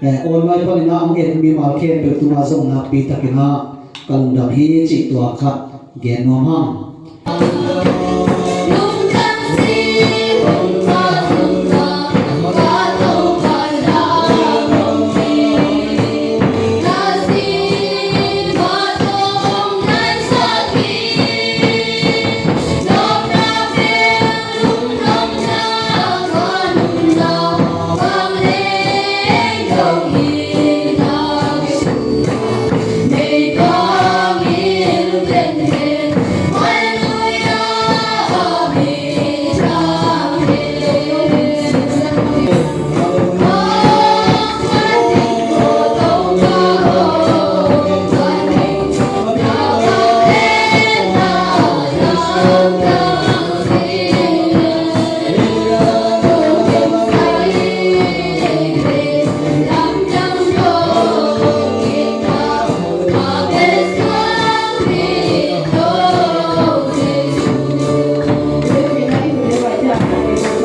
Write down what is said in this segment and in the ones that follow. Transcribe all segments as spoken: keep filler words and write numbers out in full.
Eh, online panin ah hong en mimal khempeuh tungah zong nakpi takin ah ka lungdam hi cih tua khat gen nuam hang.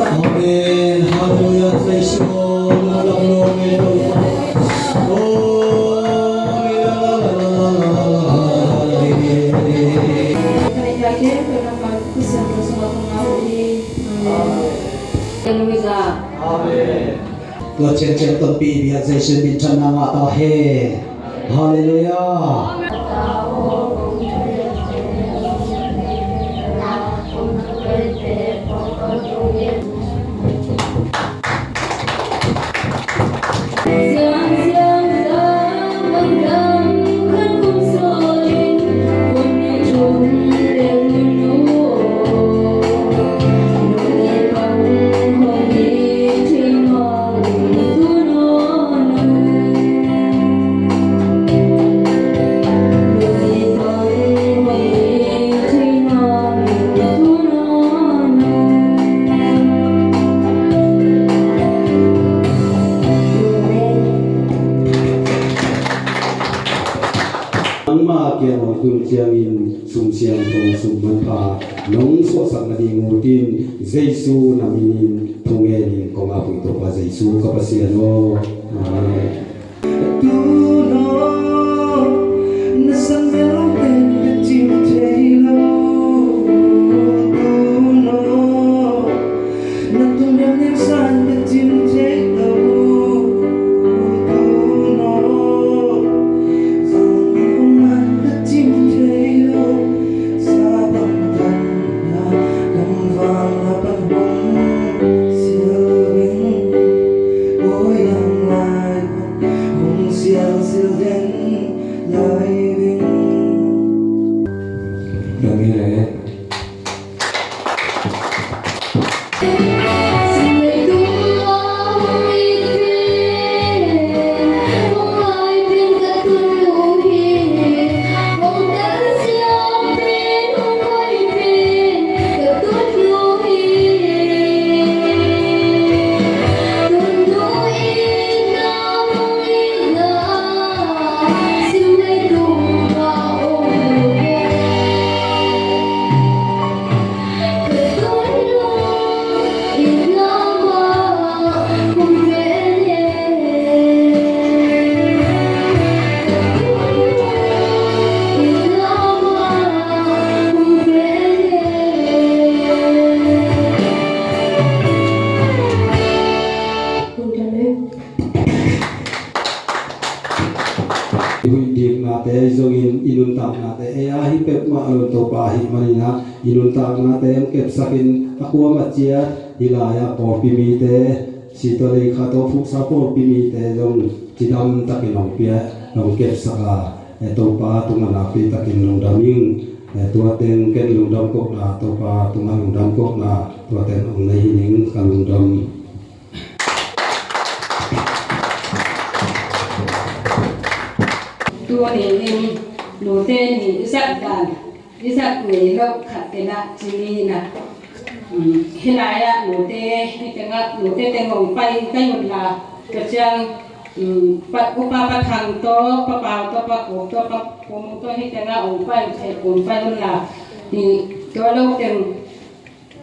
Amen. Hallelujah. Praise the Lord. Lungdam lungdam. Oh, hallelujah. Hallelujah. Tua ciangciang tonpih i biak Jesu minthanna ngah ta hen. Halleluiah. Nangma kiang hong tun ciangin sum siangtho, sum manpha nong suahsak nading ut in Jesu na minin thungen in kong ap uh hi Topa Jesu ka Pasian aw. Amen. I huih diknate zongin i nuntaknate ei a hi peuhmah lo in Topa ahih manin ah i nuntaknate hong kepsakin a kuamah ciat hih lai-ah pawlpi mite, si tawh lei khat tawh phuhsa pawlpi mite zong cidam takin hong pia, hong kepsak a, e Topa tungah nakpi takin lungdam ing. E tua teng ken lungdam kohna, Topa tungah lungdam kohna tua teng hong nei hi ning. Ka lungdam. Tuni in nute ni i zat dan, i zat ngei loh khat tena ci ni na. Um, hih lai-ah nute, hih tengah nute teng hong pai ka hi un la, ka ciang, um, pa, Upa Pa Thang tawh, Pa Pau tawh, Pa Kup tawh, Pa Pu Mung tawh hih tengah hong pai thei, hong pai un la. Hi, tua lo teng,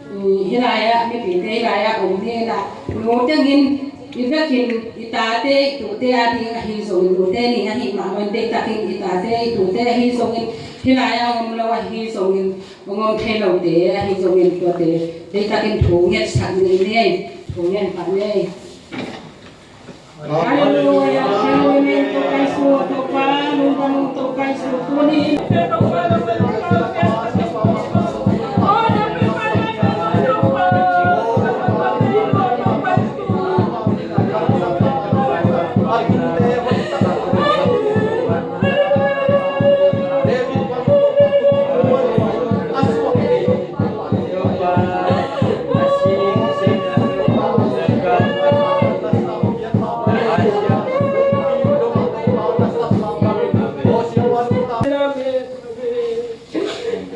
um, hih lai-ah, mipite hih lai-ah om ni la. Nu tengin, I vekin i tate i tute a ding ahi zongin, tute ni ahi mah bangin deihtakin i tate i tute ahi zongin, hih lai-ah hong om lo ahi zongin, hong om thei lote ahi zongin, tuate deihtakin thu ngetsak ni. Thu ngen pah ni. Halleluia. Halleluia. Topa Jesu, Topa, lungdam, Topa Jesu, tuni.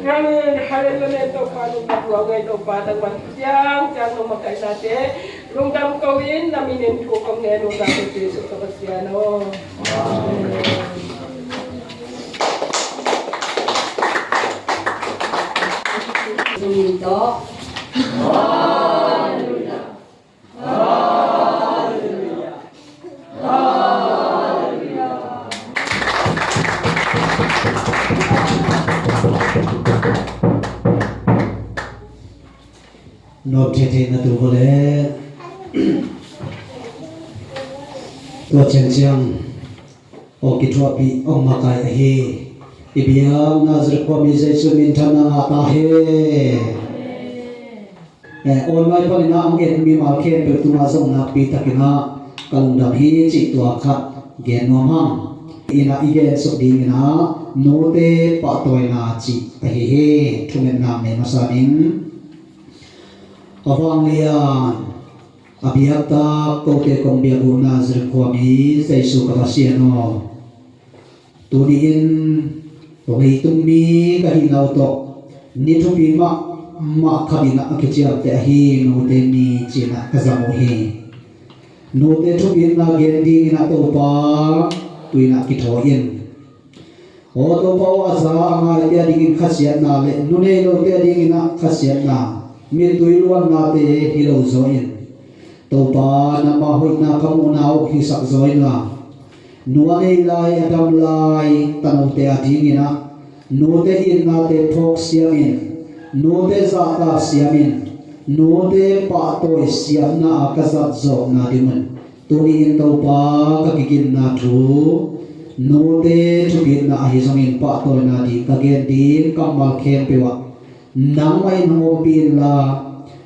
Amen. Hallelujah. Topa, lungdam ko ing, Topa, nangmah ciangciang nong makaihna te lungdam ko ing, na min in thu kong ngen ung, Topa Jesu ka Pasian aw. Amen. Amen. Nawt thei thei na tu ko le. Tua ciangciang hong kithuahpih, hong makai ahi i biak Nazareth khuami Jesu min thanna ngah ta hen. Eh, online panin ah hong et mimal khempeuh tungah zong nakpi takin ah ka lungdam hi cih tua khat gen nuam hang. In ah i gensuk dingin ah note pahtawina cih ahi hi. Thungetna nei masa ning. A vanglian, a biaktak kote kong biak uh Nazareth khuami Jesu ka Pasian aw. Tuni-in leitung mi ka hihna uh tawh ni thupi mahmah khat in ah a kiciamteh ahi note ni ci-in ah ka zang uh hi. Note thupitna gen dingin ah Topa, tu-in ah kithawi in. Aw Topa aw, a za a ngaite a dingin khasiatna le nu nei lote a dingin ah khasiatna, mittui luannate hi lo zaw in. Topa, nangma hoihna ka muhna uh hisak zaw inla, nu a nei lai, a dam lai tanote a dingin ah note itnate phawk siamin, note zahtak siamin, note pahtawi siamna a ka zat zawkna ding un, tuni-in Topa, ka kiginna thu, note thupitna ahi zongin pahtawina ding ka gen ding kammal khempeuh ah nangmah in hong ompih inla,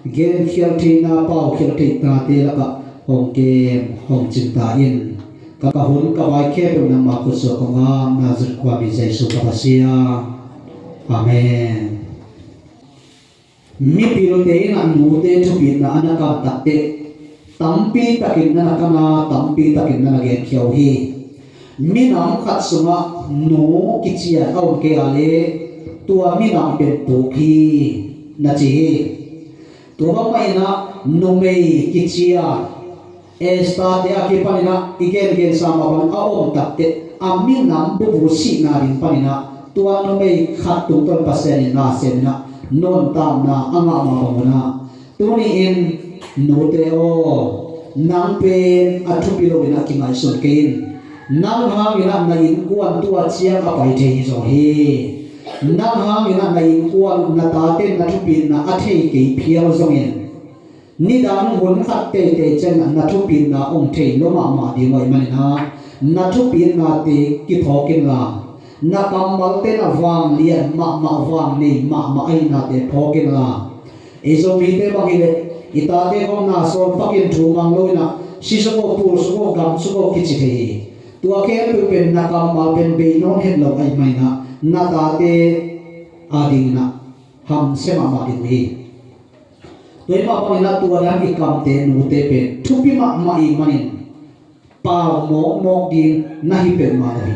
genkhial theihna, paukhial theih tate lakah hong kem, hong cing ta in. Ka, ka hun, ka vai khempeuh nangma khutsuah kong ngak, Nazareth khuami Jesu ka Pasian. Amen. Mipilte in ah nute thupitna a na kam takteh tampi takin na na kam a, tampi takin na na genkhia uh hi. Minam khat sungah nu kician a om kei a leh tua minam pen puk hi, na ci hi. Tua bangmah in ah numei kician Esther te a kipanin ah i gengensa mah bangin a om takteh a minam bubu sihna ding panin ah tua numei khat tungtawn Pasian in na sem in ah nuntakna a ngah mah bang un ah, tuni-in nute aw, nang pen a thupi loin ah kingaihsun kei in. Nang hangin ah na innkuan tua ciang a pai thei hi zaw hi. Nang hangin ah na innkuan, na taten na thupitna a thei kei phial zongin, nidang hun khat teitei ciangin ah na thupitna hong thei lua mahmah ding uh ahih manin ah, na thupitnate kiphawk inla, na kammalte na vanglian mahmah, vangnei mahmah ahihnate phawk inla. Ei Zomite bang hileh i tate khawng na sawlpakin thu mang loin ah, si sung aw, pul sung aw, gam sung aw kici thei hi. Tua khempeuh pen na kammal pen bei nawn het lo ahih manin ah, na tate a dingin ah hamsia mahmah ding uh hi. Tua ahih mah bangin ah tua dan i kamte nute pen thupi mahmah ahih manin pau mawkmawk ding na hi peuhmah lo hi.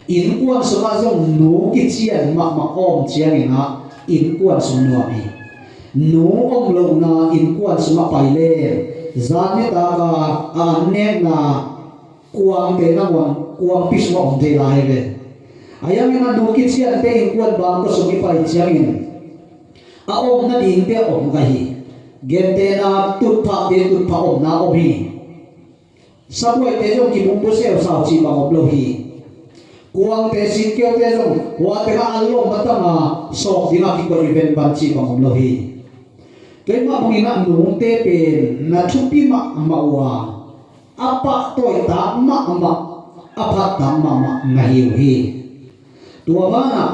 Innkuan sungah zong nu kician mahmah a om ciangin ah innkuan sung nuam hi. Nu om lohna innkuan sungah pai leh zan nitak a, a an nekna kuangte nangawn kuangpi sungah om thei lai hi ve. Ahi hangin ah nu kiciante innkuan bangkua sung i pai ciangin a omna dingte a om kha hi. Gentehna tutphahte tutphah omna om hi. Sabuaite zong kibumbu seusau cih bang om lo hi. Kuangte singkeute zong hua tengah an lawm matanga sawk dingah kikoih ven ban cih bang om lo hi. Tua ahih mah bangin ah nute pen na thupi mahmah uh a, a pahtawi tak mahmah, a phat tak mahmah na hi uh hi. Tua banah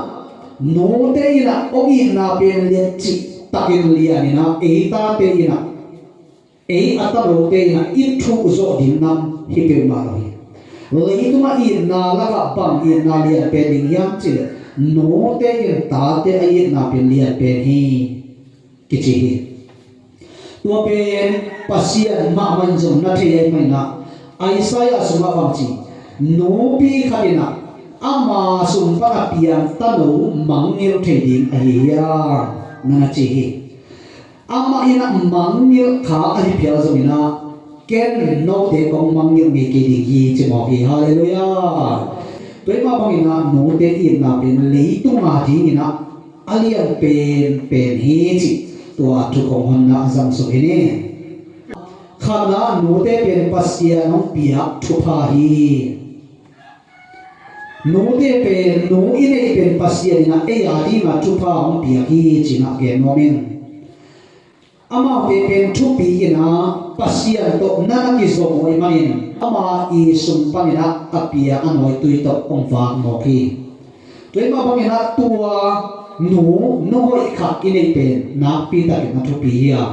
nute in ah hong itna pen lian cih takin lian in ah ei tate in ah ei a tanote in ah i thuh zawh ding nam hi peuhmah lo hi. Leitungah itna lakah bang itna lian pen ding hiam cih leh nute in tate a itna pen lian pen hi kici hi. Tua pen Pasian mahmah in zong na thei ahih manin ah Isaiah sungah bang ci, nupi khat in ah ama sung pan a piang tano mangngilh thei ding ahi hiam, na na ci hi. Amah in ah mangngilh kha ahi phial zongin ah ken note kong mangngilh ngei kei ding hi ci mawk hi. Halleluiah. Tua ahih mah bangin ah nute itna pen leitung a dingin ah a lian penpen hi cih tua thu kong honna a zang suk hi ni. Khatna, nute pen Pasian hong piak thupha hi. Nute pen, nu i neih pen Pasian in ah ei a dingah thupha hong piak hi ci-in ah gen nuam ing. Amaute pen thupi in ah Pasian tawh na na kizom uh ahih manin ama i sung panin ah a piang a nawitui tawh hong vak mawk hi. Tua ahih mah bangin ah tua nu, nu hoih khat i neih pen nakpi takin a thupi hi a,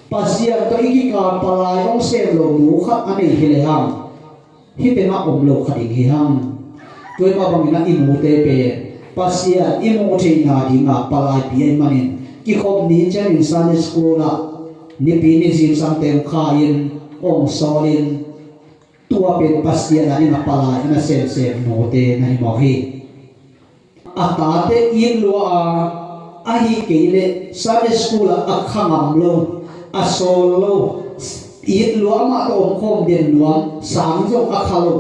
Pasian tawh i kikal palai hong sem lo nu khat a nei hi lehang hih tengah om lo kha ding hi hang. Tua ahih mah bangin ah i nute pen Pasian i muh theihna dingah palaipi ahih manin kikhop ni ciangin Sunday school ah nipi ni zingsang teng kha-in hong sawlin, tua pen Pasian a dingah palai a na semsem nute na hi mawk hi. A tate it lua a, ahih kei leh Sunday school ah a kha ngam lo, a sawl lo, it lua amah tawh omkhawm den nuam, sang zong a kha lo,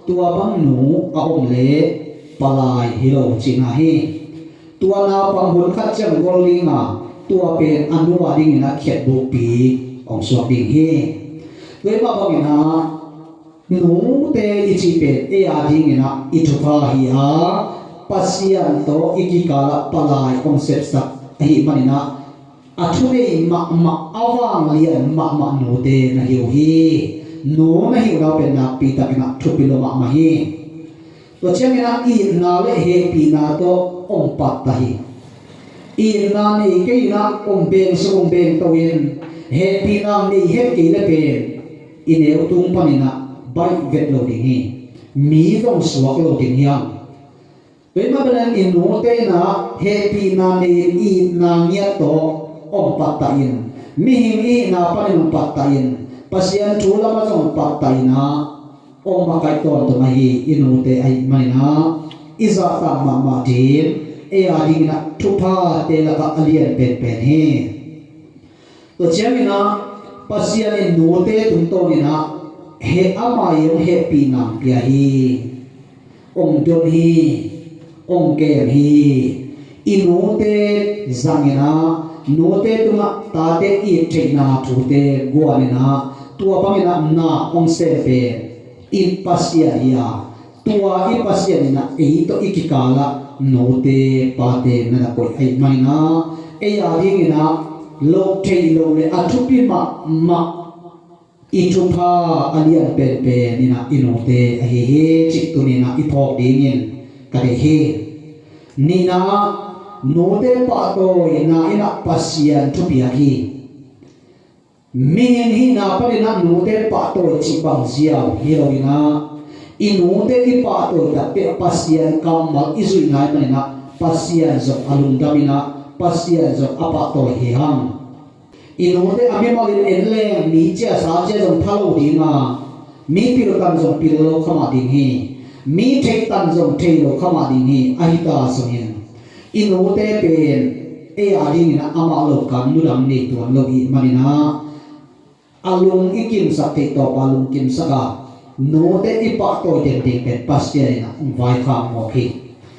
tua bang nu a om leh palai hi lo cihna hi. Tua naupang hun khat ciang gol ding a, tua pen a nu a dingin ah khiatbukpi hong suak ding hi. Tua ahih mah bangin ah nute i cih pen ei a dingin ah i thupha hi a, Pasian tawh i kikal ah palai hong sepsak ahih manin ah a thunei mahmah, a vanglian mahmah nute na hi uh hi. Nu na hih uh nau pen nakpi takin ah thupi lua mahmah hi. Tua ciangin ah itna le hehpihna tawh hong pattah hi. Itna nei kei in ah hong beng suk hong beng to in, hehpihna nei het kei le pen i neu tung panin ah baih vet lo ding hi. Mi zong suak lo ding hi hang. Tua ahih mah bangin i nute in ah hehpihna nei in itna ngiat tawh hong pattah in, mihing i hihna panin hong pattah in, Pasian thu lamah zong hong pattah in ah hong makaih tawntung ahi i nute ahih manin ah i zahtak mahmah ding, ei a dingin ah thuphate lakah a lian penpen hi. Tua ciangin ah Pasian in nute tungtawnin ah heh, ama i hong hehpihna hong pia hi. Hong don hi, hong kem hi. I nute zangin ah nute tungah tate it theihna thute guanin ah tua bangin ah na hong sem pen i Pasian hi a, tua i Pasian in ah ei tawh i kikal ah nute pate na na koih ahih manin ah ei a dingin ah loh theih loh le a thupi mahmah i thupha a lian penpen in ah i nute ahi hi cih tuni-in ah i phawk dingin ka deih hi. Nihna ah nute pahtawina in ah Pasian thupiak hi. Mihing hihna panin ah nute pahtawi cih bang ziau hi lo in ah i nute i pahtawi takte Pasian kammal i zuihna ahih manin ah Pasian zong a lungdam in ah Pasian zong a pahtawi hi hang. I nute a mimal in en leng mi cia sa cia zong pha lo ding a, mi pil tan zong pil lo kha mah ding hi. Mi theih tan zong thei lo kha mah ding hi. Ahi ta zongin i nute pen ei a dingin ah amah lo kan nudang nei tuan lo i hih manin ah a lung i kimsak theih tawp a lungkimsak a, nute i pahtawi den ding pen Pasian in ah hong vaikhak mawk hi.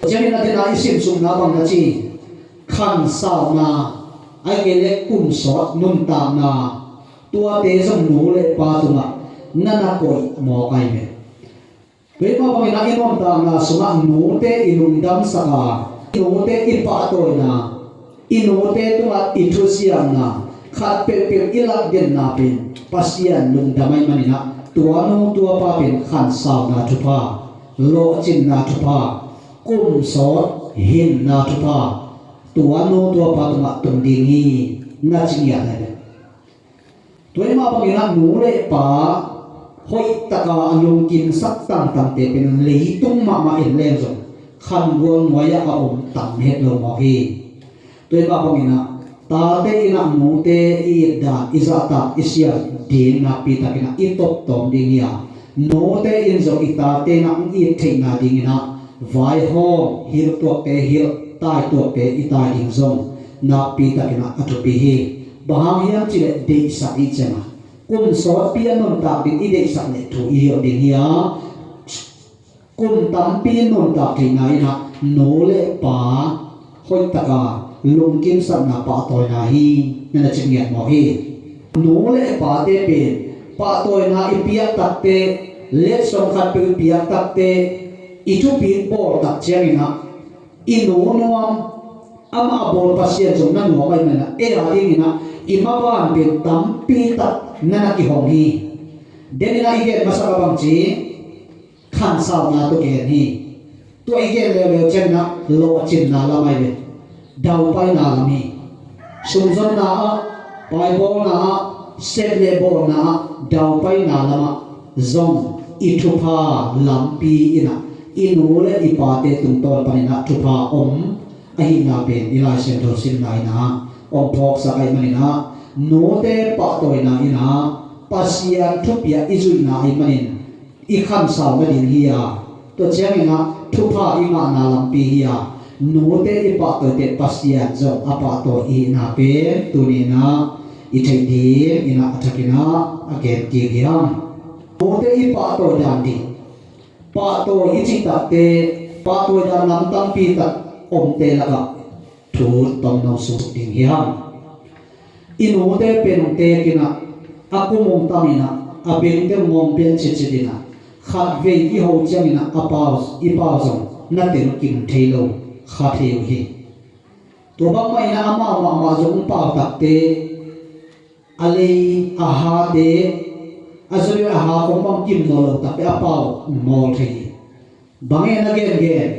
Ciangin a dena i simsukna bang na ci, khansauna, ahih kei leh kunsawt nuntakna, tuate zong nu le pa tungah na na koih mawk ahi ve. Tua hi mah bangin ah i nuntakna sungah nute i lungdamsak a, i nute i pahtawina, i nute tungah i thusiamna, khat peuhpeuh i lakdenna pen Pasian lungdam ahih manin ah tua nu tua pa pen khansauna thupha, lawhcinna thupha, kum sawt hinna thupha tua nu tua pa tungah tung ding hi, na ci ngiat ahi ve. Tua hi mah bangin ah nu le pa hoih taka a lungkimsak tangtangte pen leitung mahmah en leng zong khangual nuai-ah a om tam het lo mawk hi. Tua hi mah bangin ah tate in ah nute i it dan, i zahtak, i siam ding nakpi takin ah i toptawm ding hi a, nute in zong i tate in ah hong it theihna dingin ah vaihawm, hilh tuakte hilh, tai tuakte i tai ding zong nakpi takin ah a thupi hi. Bang hang hiam cih leh deihsak i cih ciangin ah kum sawtpi a nuntak ding i deihsak leh thu i hilh ding hi a, kum tampi nuntak theihna in ah nu le pa hoih taka lungkimsakna, pahtawina hi, na na ci ngiat mawk hi. Nu le pate pen pahtawina i piak takteh, letsong khatpeuh i piak takteh, i thupi bawl tak ciangin ah i nu nuam, amah a bawl Pasian zong na nuam ahih manin ah ei a dingin ah i maban pen tampi tak na na kihong hi. Denin ah i gen masak a bangci khansauna tawh gen hi. Tua i gen leuleu ciangin ah lawhcinna lam ahi ve. Daupaina lam hi. Sumzonna ah, paibawlna ah, sep le bawlna ah, daupaina lamah zong i thupha lampi in ah i nu le i pate tungtawn panin ah thupha om ahihna pen i Lai Siangtho simna in ah hong phawksak ahih manin ah nute pahtawina in ah Pasian thupiak i zuihna ahih manin i khansau nading hi a, tua ciangin ah thupha i ngahna lampi hi a, nute i pahtawi teh Pasian zong a pahtawi i hihna pen tuni in ah i theih dingin ah a thakin ah a gen kik hi hang. Nute i pahtawi dan ding, pahtawi i cih takteh pahtawi dan lam tampi tak omte lakah thu tomno suk ding hi hang. I nute pen hong tekin ah a kum hong tamin ah a bengte hong ngawng pian citcit in ah khatvei i ho ciangin ah a pau, i pau zong na telkim thei lo kha thei uh hi. Tua bangmah in ah amau mahmah zong hong pau takteh a lei a hate, a zaw le a ha khong bang kim nawn lo takteh a pau hong nawl thei hi. Bang e na gengen?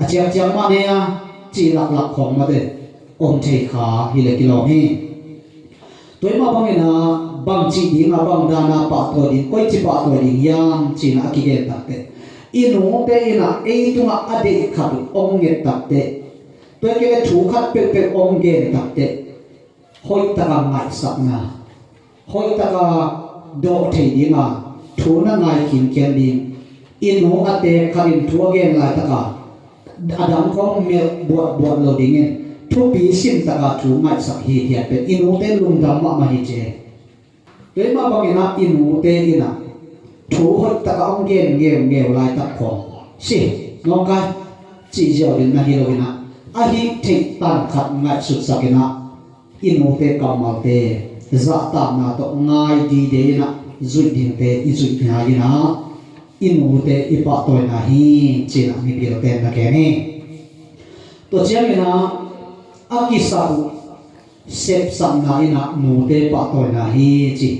A ciakciak mah ne a cih laklak khawng mate om thei kha hi le kilawm hi. Tua hi mah bangin ah bang cih ding a, bang dan a pahtawi ding, koici pahtawi ding hiam ci-in ah a kigen takteh, i nute in ah ei tungah a deih khat uh hong nget takteh, tua hi kei le thu khat peuhpeuh hong gen takteh, hoih taka ngaihsakna, hoih taka dawh thei dinga thu na ngai khinkhian ding. I nu a teek khat in thu a gen laitaka a dang khawng melh buatbuat lo dingin thupi sim taka thu ngaihsak hithiat pen i nute lungdam mahmah hi ci. Tua hi mah bangin ah i nute in ah thu hoih taka hong gen ngeungeu laitak khawng si, nawngkai cih ziau ding na hi lo in ah, a hih theih tan khat ngaihsutsak in ah i nute kammalte zahtakna tawh ngai dide in ah zuih dingte i zuih ngai in ah i nute i pahtawina hi ci-in ah mipilte na gen hi. Tua ciangin ah a kisap uh sepsakna in ah nute pahtawina hi ci.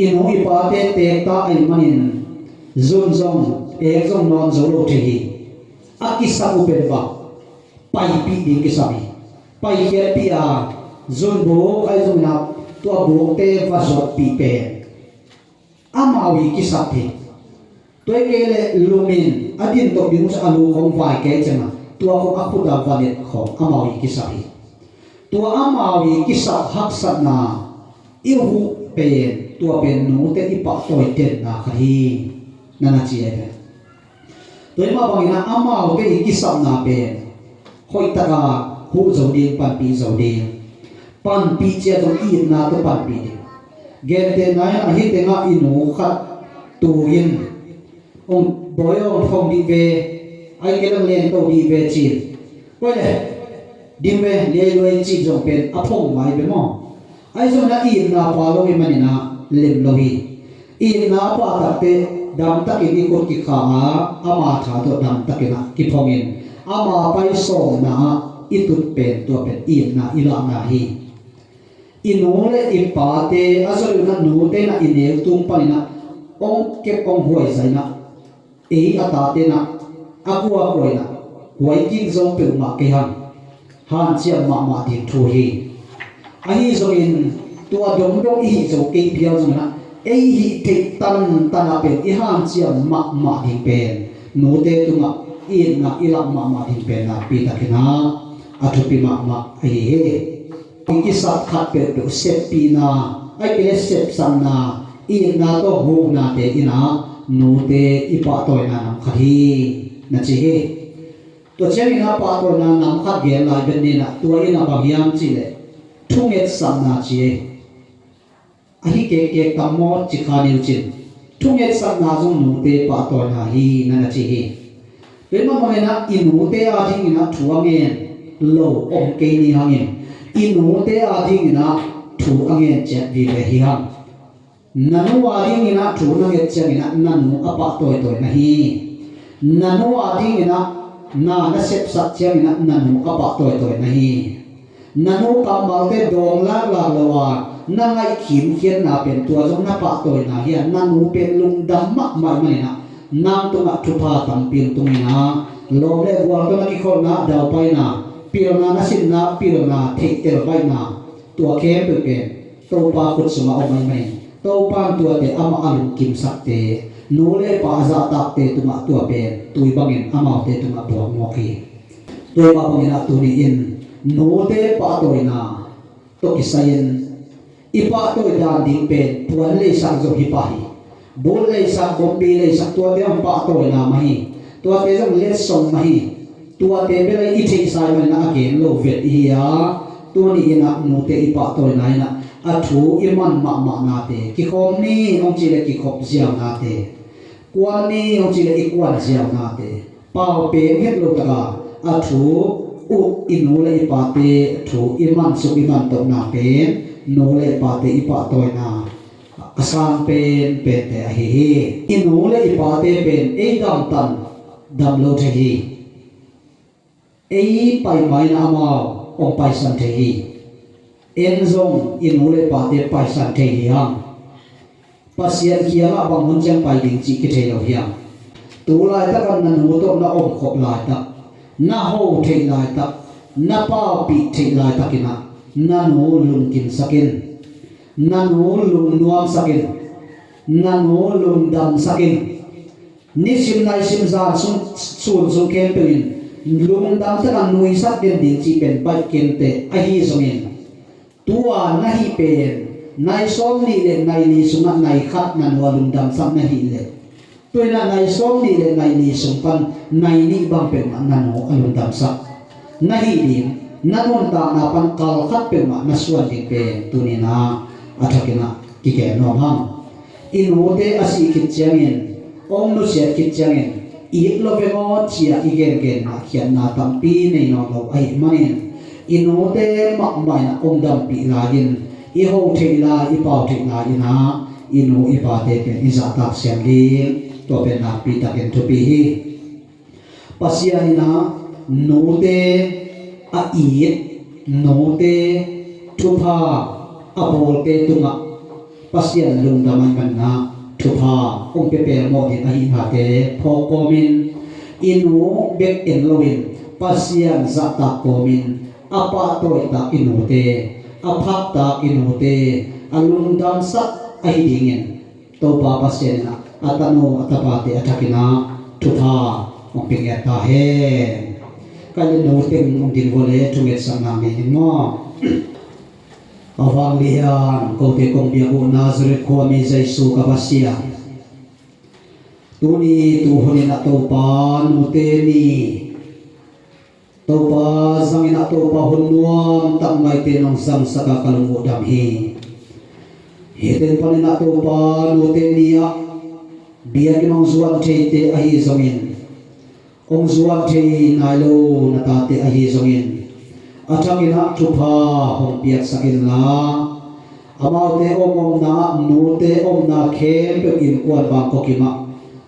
I nu i pate teekta ahih manin zun zong, eek zong nawn zo lo thei hi. A kisap uh pen bang, paipih ding kisap hi. Paikhiatpih a, zun buk ahi zongin ah tua bukte va zuatpih pen amau i kisap hi. Tua hi kei leh lum in a din tawh ding uh a lu khawng vai kei ciangin tua khawng a khut a va let khawng amau i kisap hi. Tua amau i kisap haksatna i huh pen, tua pen nute i pahtawi denna khat hi, na na ci ahi ve. Tua hi mah bangin ah amaute i kisapna pen hoih taka huh zo ding, panpih zo ding. Panpih ciat zong itna tawh panpih ding. Gentehna in ah hih tengah i nu khat tu in, "Ong bawi aw, ong phong dih ve, ai kei lang lengto dih ve," ci-in, "Koi le ding ve, liailuai," cih zong pen a phong vai ve maw? Ahi zongin ah itna pha lo ahih manin ah lem lo hi. Itna a pahtakte damtakin i khut kikhang a, ama tha tawh damtakin ah kiphongin ama pai sawmna ah i tut pen tua pen itna i lahna hi. I nu le i pate a zot in ah nute in ah i neu tung panin ah hong kep hong huaizah in ah ei a tate in ah a kuakua in ah huai kik zo peuhmah kei hang hanciam mahmah ding thu hi. Ahi zongin tua dongdong i hih zo kei phial zongin ah ei hih theih tantan ah pen i hanciam mahmah ding pen nute tungah itna i lak mahmah ding pen nakpi takin ah a thupi mahmah ahi hi. I kisap khat peuhpeuh seppihna, ahih kei leh sepsakna, itna tawh huknate in ah nute i pahtawina nam khat hi na ci hi. Tua ciangin ah pahtawina nam khat gen lai bek ni in ah tua in ah bang hiam cih leh thungetsakna ci hi. Ahi kekkek tam maw ci kha ni uh cin, thungetsakna zong nute pahtawina hi na na ci hi. Tua ahih manin ah i nute adingin ah thu a ngen lo om kei ni hangin i nute adingin ah thu a ngen ciat vive hi hang. Na nu adingin ah thu na nget ciangin ah na nu a pahtawitawi na hi. Na nu adingin ah na na sepsak ciangin ah na nu a pahtawitawi na hi. Na nu kammalte dawng laklak lo a na ngaih khimkhiatna pen tua zong na pahtawina hi a, na nu pen lungdam mahmah ahih manin ah nang tungah thupha tampi hong tung in ah lawm le gual tawh na kikholhna, daupaina, pilna na sinna, pilna theihtel baihna, tua khempeuh pen Topa khut sungah om ahih manin Topa in tuate amah a lungkimsakte, nu le pa a zahtakte tungah tua pen tui bangin amaute tungah buak mawk hi. Tua mah bangin ah tuni in nute pahtawina tawh kisai-in i pahtawi dan ding pen puan leisak zong hi pah hi. But leisak, bombi leisak, tuate zong pahtawina mah hi. Tuate zong letsong mah hi. Tuate bel i theihsa ahih manin a gen lo vet i hi a, tuni in ah nute i pahtawina in ah a thu i man mahmahnate, kikhawm ni hong cih leh kikhop ziaunate, kuan ni hong cih leh i kuan ziaunate, pau peng het lo taka a thu uh i nu le i pate thu i mansuk i mantohna pen nu le i pate i pahtawina a sang penpente ahi hi. I nu le i pate pen ei damtan dam lo thei hi. Ei pai ma in ah amau hong paisan thei hi. En zong i nu le pate paisan thei hi hang. Pasian kiangah bang hun ciang pai ding cih kithei lo hi hang. Tu laitak ah na nu tawh na omkhop laitak, na ho theih laitak, na paupih theih laitakin ah na nu lungkimsak in, na nu lungnuamsak in, na nu lungdamsak in. Nisim naisim zan sung, sun sung khempeuh in lungdam takin nuisak den ding cih pen baih kei inteh. Ahi zongin tua na hih pen nai sawm nih le nai li sungah nai khat na nu a lungdamsak na hih leh, tu in ah nai sawm nih le nai li sung pan nai nih bang peuhmah na nu a lungdamsak na hih ding, na nuntakna pan kal khat peuhmah na suan ding pen tuni in ah a thakin ah kigen nuam hang. I nute a sih khit ciangin, hong nusiat khit ciangin, it lo veng aw ci-a i gengen mah khiatna tampi nei nawn lo ahih manin, i nute mahmah in ah hong dampih lai-in, i ho theih lai, i pau theih lai-in ah i nu i pate pen i zahtak siam ding, tua pen nakpi takin thupi hi. Pasian in ah nute a it, nute thupha a bawlte tungah Pasian lungdam ahih manin ah thupha hong pia pelmawh ding ahihnate phawk kawmin, i nu bek en loin Pasian zahtak kawmin, a pahtawitak i nute, a phaktak i nute a lungdamsak ahi dingin Topa Pasian in ah a tanu a tapate a thakin ah thupha hong pia ngiat ta hen. Kei le nu teng hong ding vua le thungetsakna nei ning maw? A vanglian kote kong biak uh Nazareth khuami Jesu ka Pasian, tuni tuhun in ah Topa nute ni Topa zangin ah Topa hun nuam tak maite nong zangsak a ka lung uh dam hi. Hih teng panin ah Topa nute ni-ah biakinn hong zuan theite ahi zongin, hong zuan thei nai lo na tate ahi zongin, a thakin ah thupha hong piaksak inla, Amaute om omna, nute omna khempeuh innkuan bangkua kimah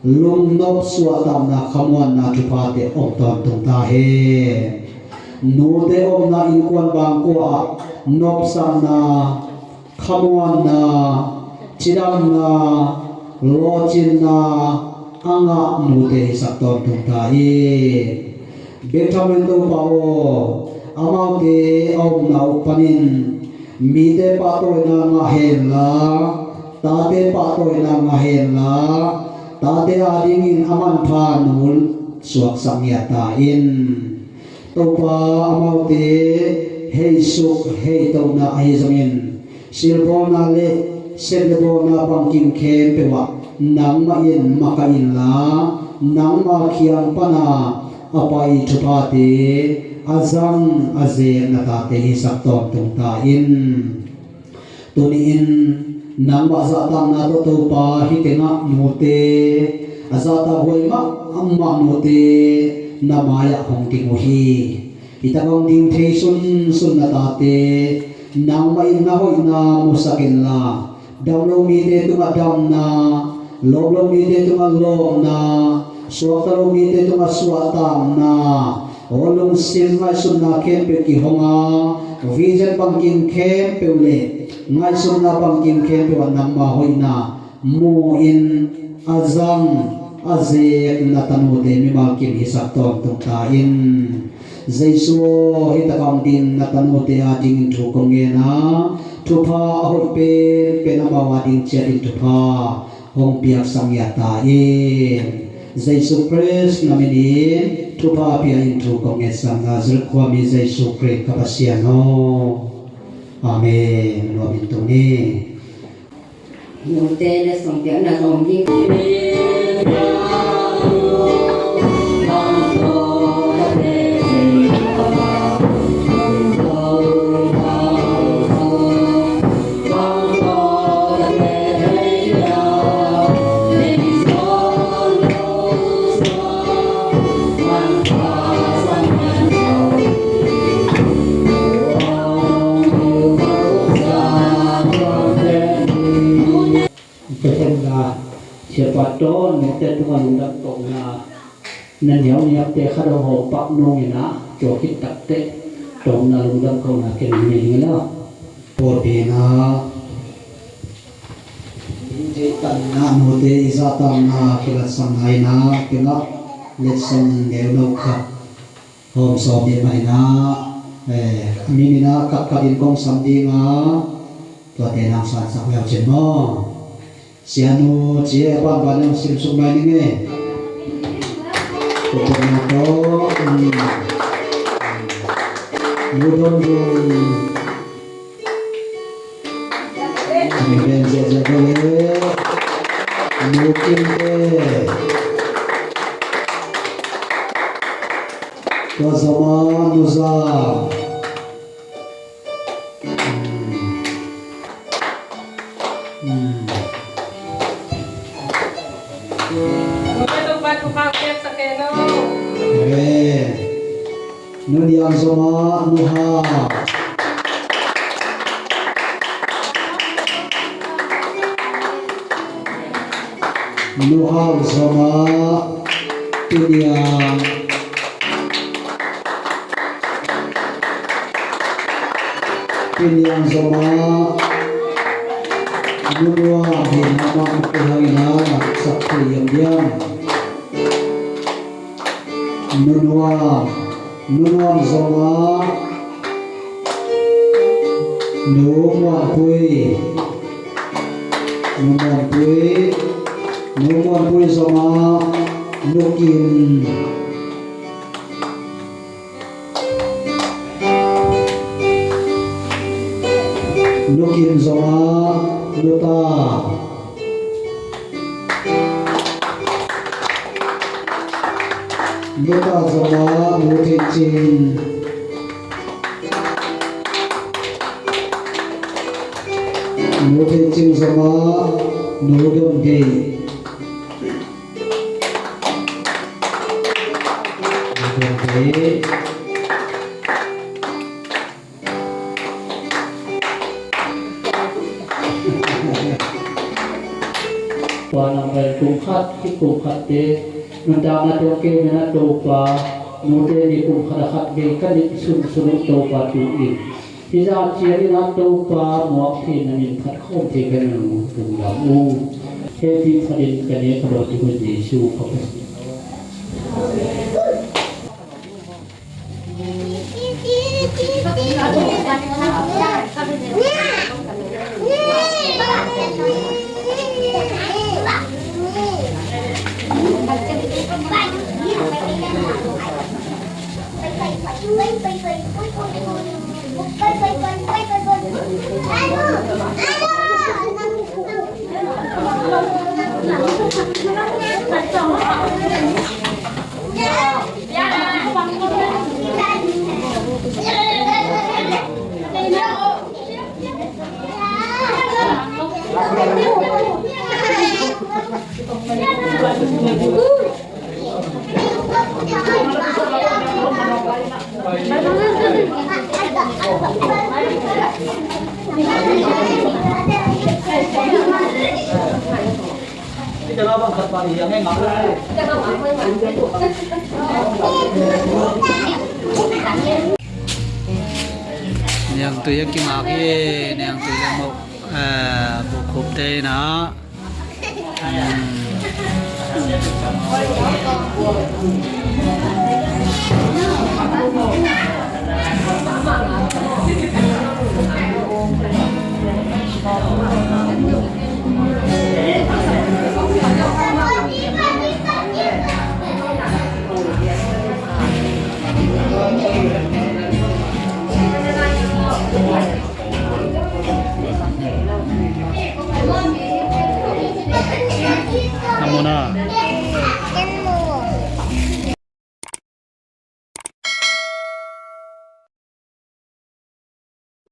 lungnop suahtakna khamuanna thuphate om tawntung ta hen. Nute omna innkuan bangkua ah nopsakna, khamuanna, cidamna, lawhcinna a ngah nute hisak tawntung ta hi. Bek tham lo in Topa aw, amaute a omna uh panin mite pahtawina ngah henla, tate pahtawina ngah henla, tate adingin a manpha nu suaksak ngiat ta in. Topa, amaute heisuk heitohna ahi zongin, silbawlna le sep le bawlna bangkim khempeuh ah nangmah in makaih inla, nangma kiang pana a pai thuphate a zang a zek na tate hisak tawntung ta in. Tuni-in nangmah zahtakna tawh Topa, hih tengah nute a zahtak huai mahmah nute na mai-ah hong ding uh hi. Hih tak hong ding thei sunsun na tate nangmah in na hoihna musak inla, dam lo mite tungah damna, lawp lo mite tungah lawpna, suakta lo mite tungah suahtakna, aw lungsim ngaihsutna khempeuh kihong a, vision bangkim khempeuh le ngaihsutna bangkim khempeuh ah nangma hoihna mu-in a zang a zek na tanute mimal kim hisak tawntung ta in. Jesu aw, hih tak hong ding na tanute adingin thu kong ngen a, thupha a hoih penpen amau ading ciatin thupha hong piaksak ngiat ta in. Jesu Khrist na minin thupha pia in thu kong ngetsak, Nazareth khuami Jesu Khrist ka Pasian aw. Amen. Nuam in tuni. Nute na song piakna zong hi. Ka khen na, siapa tawn nute tungah lungdam kohna, na niau niapte khat hong hawm pak nung in ah, tua khit takteh tawn na lungdam kohna ken nei ning la. Pawlpi in ah, i deihtakna nute i zahtakna kilatsakna in ah, kei ngah letsong neuno khat hawm sawm ding mah in ah, eh, a min in ah khat khat in kong sam ding a, tuate nang sansak leu cin maw. Sianu ci e, a banban in hong simsuk mai ning e. Tua tua na tawh, um, Nu Don Dung. Amen. Ziahziah bel e. Nu Kim te. Tua zom a Nu Za. Hmm. Hmm. Amen. Nu Niang zom a Nu Hau. Nu Hau zom a Pi Niang. Pi Niang zom a Nu Nuam, hi na man pi hang in a, sak thei diamdiam. Nu Nuam, Nu Nuam zom a Nu Muanpui. Nu Muanpui, Nu Muanpui zom a Nu Kim. Nu Kim zom a Nu Ta. Nu Ta zom a Nu Thei Cing. Nu Thei Cing zom a Nu Dom Thei. Nu Dom Thei. Pa nang vel kum khat, khit kum khat te, nuntakna tawh kei mena Topa, nute ni kum khat a khat vei ka nit sunsun uh Topa tu in. Hih zah ciangin ah Topa muak thei na min phat khawm thei ka nung lungdam uh. Hehpih phat in ka nek ka lawm ding uh Jesu ka Pasian. Niangtui a kingak hi, niangtui le mok, eh, bukhup te na. Hmm.